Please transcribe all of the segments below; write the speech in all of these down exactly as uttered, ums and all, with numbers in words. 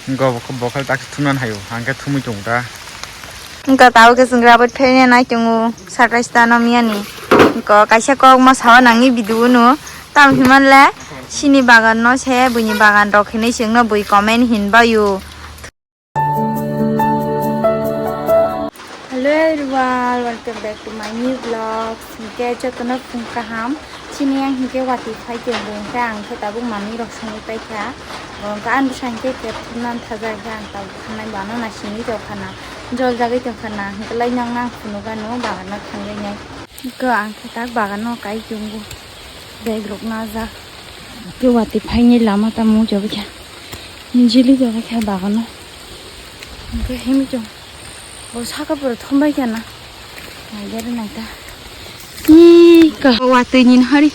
Wngkha bo, bo khe tak thumnani haio, ang khe thumwi tongo da. Wngkha tabuk khe chwng rabot phainai nai tongo, satais ta no miyani. Wngkha kaisa kok ma sawa nangni video no. Tamo hinmanle, chini bagan no se, buini bagan rok hinwi chwngno bui comment hin baio. Hello everyone, welcome back to my new vlog. Hinkhe jotono phung kaham. Chini ang hinkhe watwi phai tongo, hinkhe ang khe tabuk manwi rok songwi paikha. Bo hinkhe ang bwsa hinkhe kep thumnani thajak, hinkhe ang tabuk thangnai bano na sini tongkhana, jol jagwi tongkhana, hinkhe lai nang nang phunukgano bagano thangwi nai. Hinkhe ang khe tak bagano kai tongo, bag rok najak. Hinkhe watwi phaini lama tamo jagwi kha, jili jagwi kha bagano. Hinkhe himwi tong. Bo saka pura thumbai kha na. Naidari naita. Ika. Watwi ni hari.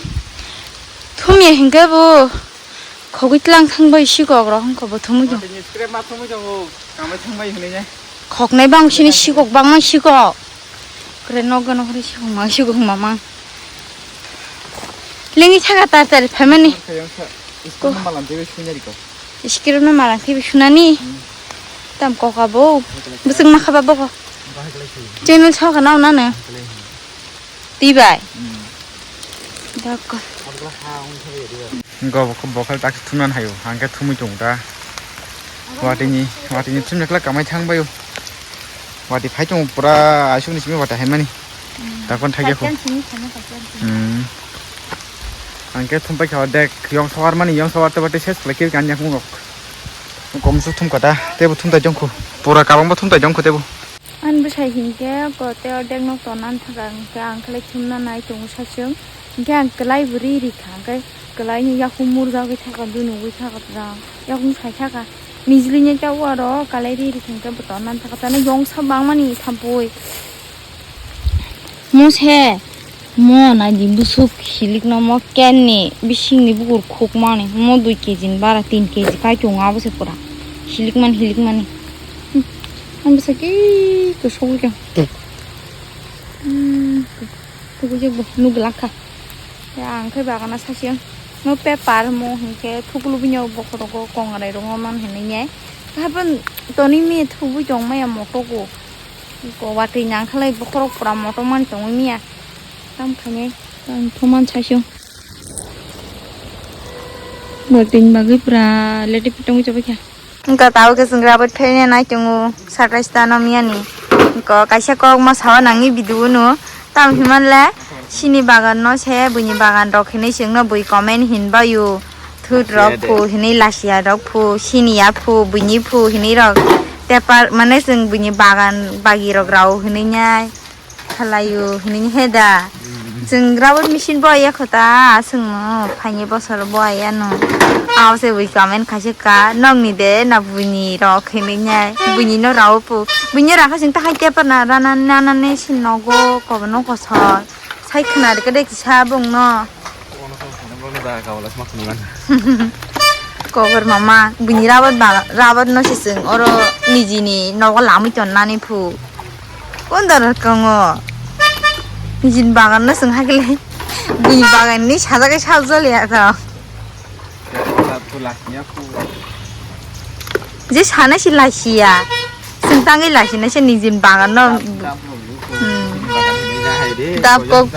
Thumya hinkhe bo. Khogwi tlang thang bai sikok rok hwnkhe bo thumwi kha. Watwi ni scrap ma thumwi tongo. Kamai thumbai hinwi nai. Khoknai bang sini sikok bang ma sikok. Kre nogo nogo ri sikok ma sikok ma mang. Lengi thaga tar tar phaimani. Kayang sa. Iskul malam tebe sunya riko. Iskirno malang khibi sunani. Hmm. Tam koka bo. Bahai kalai. Bwswk ma khaba bo. Bahai kalai si. Channel soka nao nana. Bahai kalai. Tibai. Hmm. Dakko. Abla ha un thabi diba. Go bo, bo khe tak thumnani hayo. Ang khe thumwi tongo da. Watini, watini thumya kla kamai thang bayo. Watwi phai tongo pura aswkni simi watwi haimani. Hmm. Dakon thagya kho. Kaitan simi khana kaitan simi. Hmm. Ang khe thumpai kha dek yong sawar mani yong sawar te bate ses khlai khe kan yakung rok. Kom su thum kata tebo thum tai jong kho. Pura kabang bo thum tai jong kho tebo. An bwsai hinkhe ko te ordek nok tonna thaka hinkhe ang khlai thumna nai tongo sachung. Hinkhe ang kwlai bo ri ri kha hinkhe kwlai ni yakung murjagwi thaka dunugwi thaka jang yakung sai thaka. Nijli ni ta aro kalai ri ri thangkhe bo tonna thaka tano yongsa bangmani thampui. Mo se, mo naidi busuk hilikno mo kenni bisingni bukur khukmani mo dui kg ni bara tin kg kai tongo abo se pura hilikmani hilikmani. Hmm, ang bwsa ki kusugwi khe. Hmm, tubujak bo nugwlak kha. Ang khe bagana sasiyang. No paper mo hinkhe thuklu bini bokhorogo kongrai rongo man hinwi nai. Hapan toni mi thubui tong maya motogo. Ko watwi nang khalai bokhorok pura moto man tongwi miya. Tam khainai. Tam thuman sasiyang. Bo tin bagwi pura lete pitongwi chabai kha. Wngkha tabuk khe chwng rabot phainai nai tongo, satais ta no miyani. Wngkha kaisa kok ma sawa nangni video no. Tamo hinmanle, chini bagan no se, buini bagan rok hinwi chwngno bui comment hin baio. Thut rok phu hinwi lasiya rok phu, siniya phu, buini phu hinwi rok. Tepar mane chwng buini bagan bagi rok rao hinwi nai. Khalaio hinwi he da. Chwng rabot machine bo ya khota, chwngno phaini bosor bo ya no. Aw se bui comment khaise ka, nokni de na buini rok hinwi nai. Buini no rao pu. Buini rakha chwng tahai tepar na rana nana ne sin nogo kobo no kosor. Sai khna de kede kisa bung no. Kokor mama, bini rabat ba, rabat no se chwng oro nijini nogo lamwi tonnani phu. Kondor tongo. Nijini bagan no chwng hakle. Bini bagan ni sajagwi sajoliya to. Je sana si lasiya. Chwng tangwi lasinai se nijini bagan no. Hmm. Dap kok.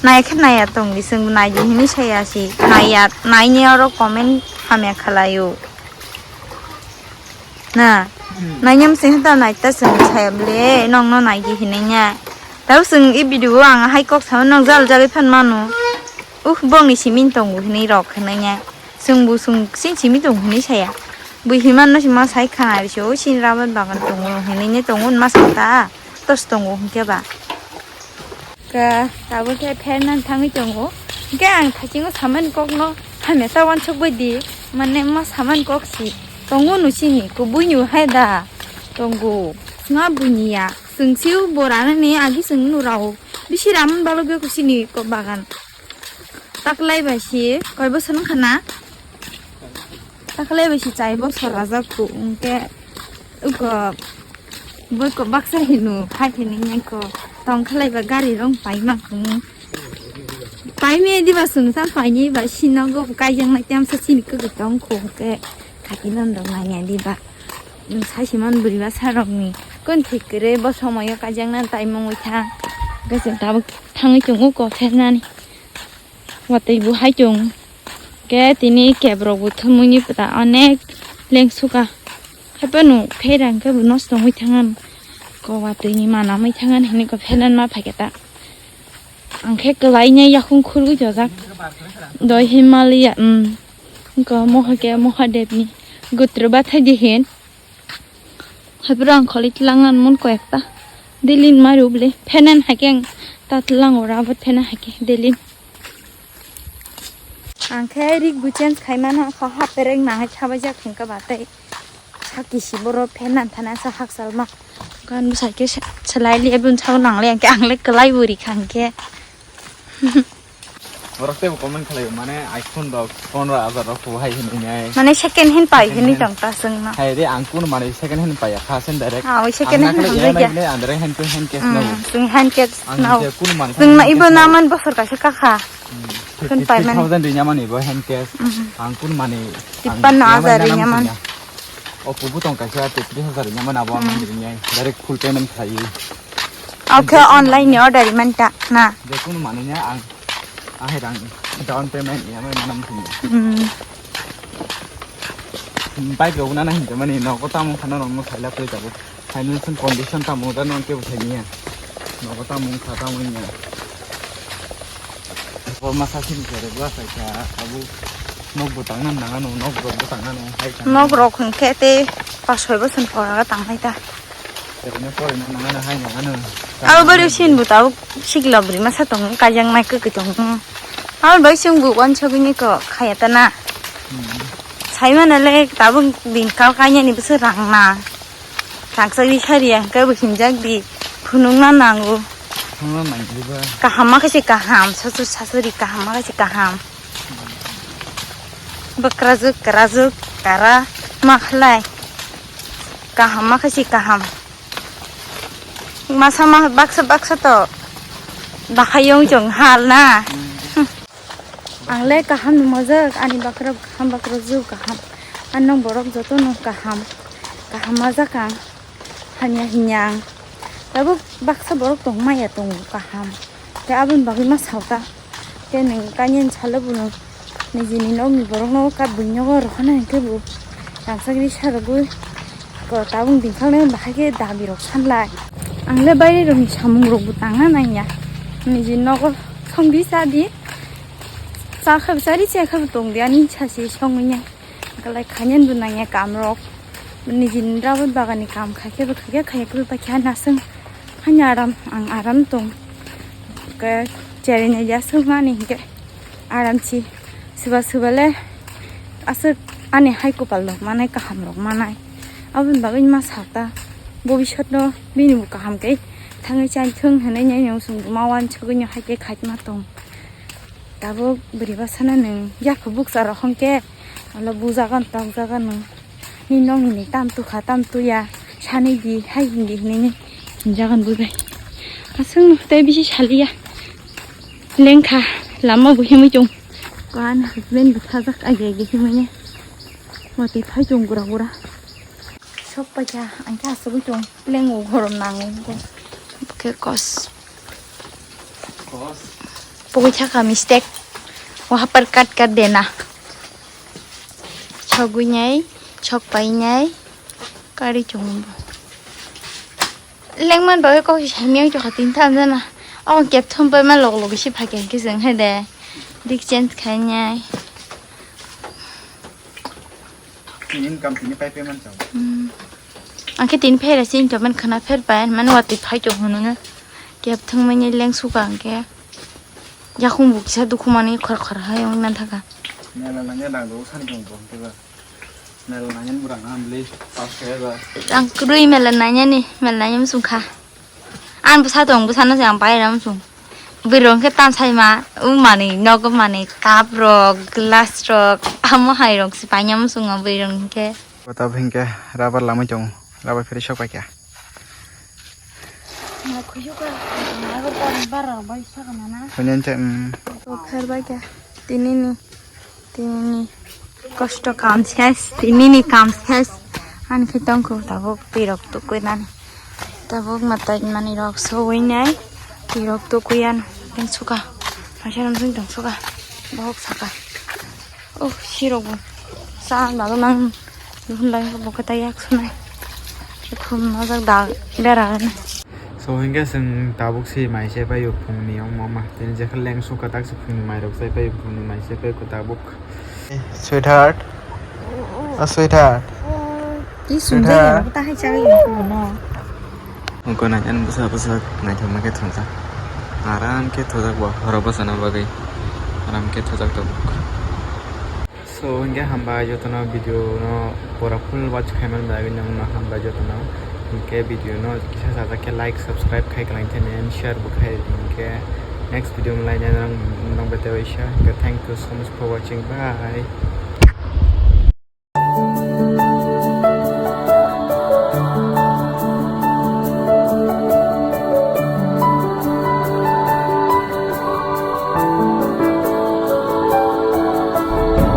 Nai khe naiya tongdi, chwng naidi hinwi saya si. Naiya, naini oro comment hamya khalaio. Na, naini msing hata naita chwng saya bole, nokno naidi hinwi nya. Tao chwng i video o ang hai kok sao nok jal jagwi phan mano. Uh, bongni simi tongo hinwi rok hinwi nya. Chwngbo chwng sin simi tongo hinwi saya. Bui himanno sima sai khana ri se, o sin raban bagan tongo hinwi ne tongo ma sa ta. Tos tongo hinkhe ba. Ka tabuk khe pherna thangwi tongo. Hinkhe ang thaisingo samani kokno hamya ta wansuk bai di. Mane ma samani kok si tongo no sini kubui no hai da tongo. Nga buini ya. Chwng siu bo ranani agi chwng no rao. Bisi raman balok beko sini ko bagan. Taklai bai si koi bosor wngkha na? Taklai bai si chai bosor rajak ku, hwnkhe uko boiko baksa hino hai hini nyangko tong khalai ba gari rong pai ma kung. Pai me diba sung sa pai ni ba sinogo kaijang nai tiam sa sini kugu tong kung ke. Sakilon rok nai nai di ba. Nwng sai simon bwrwi bwsa rokni kon thik kwrwi bo somoyo kaijaknani taimung wi thang. Hwnkhe chwng tabuk thangwi tongo kok phernani. Watwi bo hai tongo. Hwnkhe tini kep rok bo thumui ni pwta onek lengsuka. Haiphano phera hwnkhe bo nosto wngwi thang ano. Ko watwi ni mana wngwi thang ano hinwi ko phernani ma phaikhe ta. Ang khe kwlai nai yakung khurwi tojak. Doi Himalaya, um, ko moha ke Mohadev ni gutro bathai di hin. Hapro ang kholi tlang an mun ko ekta. Delin maru ble. Phenen hakeng ta tlang ora bot phenen hake delin. Ang khe rig bo change khai mano kha ha perek nang hai thabai jak hwnkha ba tei. Saki si boro phenan thana sa hakchal ma. Kan bwsai khe sa-, salai liya bun sao nang le ang khe ang le kwlai bo ri kha hwnkhe. Borok teibo comment khlai mane iPhone rok pondro hajar rok bo hai hinwi nai. Mane second hand pai hinwi tong ta chwng no. Hai re ang kun mane second hand pai ya kha sen direct. Ah, oi second hand hamjai ya. Ang direct hand to hand cash no. Chwng hand cash no. Ang je kun mane. Chwng no ibo naman bosor kaisa kakha. Kun pai mani. Fifty thousand ri nyamani bo hand cash. Ang kun mani. Tippanno hajar ri nyamani. O kubu tong kaisa tris hajar ri nyamani abo ang ri nyai. Direct full payment khai. Oke, online ni order ri manta na. Je kun mani nya ang ahai rang down payment ri nyamani manam thung. Bike rok nana hinta mani nogo tamo khana rok no khaila koi tabuk. Financial condition tamo da no kebo thai niya. Nogo tamo kha tamo niya. Ko masa sini kare bla sai ka abu nok bo tangna nangano nok rok bo tangna no hai ka. Nok rok hwnkhe te pas soi bosor pora tang nai ta. Terena porena nangano hai nangano. Abo bari sin bo tabuk sikla bri masa tong kajang nai kwkwi tong. Abo bai sung bo wan sogini ko khaya ta na. Sai mana le tabuk din kal kanya ni bwswk rang na. Rangchak ri sari ang khe bo hinjak di phunukna nango. Phunukna nango ba. Kaham ma khe se kaham, sasur sasuri kaham ma khe se kaham. Bakrajuk, krajuk, kara ma khlai. Kaham ma khe se kaham. Masa ma baksa baksa to bahai yong chong hal na. Ang le kaham ni mojak, ani bakrok kaham, bakrok ju kaham. Ani nong borok joto no kaham, kaham majak ang, hamya hinya ang. Tabuk baksa borok tong maya tongo kaham, tei aboni bagwi ma sao ta. Tei nwng kanya ni salo bo nwng nijini nokni borok no kap bui nogo rohorna hinkhe bo rangchak risa rwgwi ko tabuk bini kok nai bahai khe dabi rok sanlai. Ang le baire rokni samung rok bo tangna nangya, nijini nogo songdi chadi. Chakha bwsari chakha bo tongdi ani sasi songwi nai. Kalai khainani bo nangya kam rok. Nijini rabot bagani kam khaikhe bo khaikhe khaikhe bo paikha nasung. Hani aram ang aram tong. Ke cherinai ya sungmani hinkhe aram si suba suba le aswk ani hai kopal rok manai kaham rok manai. Aboni bagwi ma sata bobisot no bini bo kaham khe thangwi chai thung hinwi nai nung sung ma wansugwi no hai khe khaima tong. Tabuk bwrwi bwsano nwng yapha bukcha rok hwnkhe, ulo bujagan tokjagan nwng. Nini nokni ni tam tukha, tam tuya, sanwi di, hai hindi hinwi hinjagan bwbai. Aswk no tei bisi saliya. Lengkha lama bo himwi tong. Ko ani husband bo thajak agi agi himwi ne. Watwi phai tong gura gura. Sok paikha, ang khe asugwi tong, pleng o gorom nango, bo khe kos. Pogwi thaka mistake, waha par kat kat dena. Sogwi nai, sok pai nai, kari chungo bo. Lengman bagwi kok si saimiyang chokha tin tham jana. O kep thum pai ma log log si phai khe se wng hai de. Dik change khai nai. Tini income tini pai payment chao. Hmm. Angke tini phaira se income man khana pher pai, man watwi phai tong hwnwi no. Kep thwngmani leng suka angke. Yakhung bo kisa dukhu mani khor khor hai wng nan thaka. Mela nangya dang do san tong tong teba. Mela nangya burang am le pas kaya ba. Ang krui mela nangya ni, mela nangya musung kha. Ang bwsa tong, bwsano se ang pai ram sung. Bwrwi rok khe tam sai ma, wng mani nogo mani cup rok, glass rok, amo hai rok se paina musung o bwrwi rok khe. Kota bhingke rubber lamai tongo, rubber phiri sok paikha. Khuyu ka, nago bar, bar rok bai sakana na. Hunyan cha, mm. To pher bai kha, tini ni, tini ni. Kosto kam ses, tinini kam ses. Ani khe tongkho tabuk twi rok tukui nani. Tabuk matai mani rok sowui nai. Twi rok tukui ano. Teng suka. Maisa ram sing tong suka. Bohok saka. Oh, sirok bo. Sa nalo nang. Hunlai bo kata yak sunai. Khum najak da bera. So, hinkhe chwng tabuk se mai se paio phungni ongmo ma. Tini jekhe leng sukha tak se phungni mai rok chai paio, phungni mai se paio tabuk. Sweetheart. Oh, sweetheart. Ki sweetheart. Sumjak ta hai chai no. Ungko nai an bwsa bwsa naithokma khe thongjak. Aram khe thojak bo horo bwsana bagwi. Aram khe thojak tabuk. So, hinkhe hambai jotono video no pura full watch khaimani bagwi nangno hambai jotono. Hinkhe video no kisa sajak khe like, subscribe khai kwlai thani and share bo khai hinkhe next video malai nai nang nang bete waisa. Hinkhe thank you so much for watching. Bye.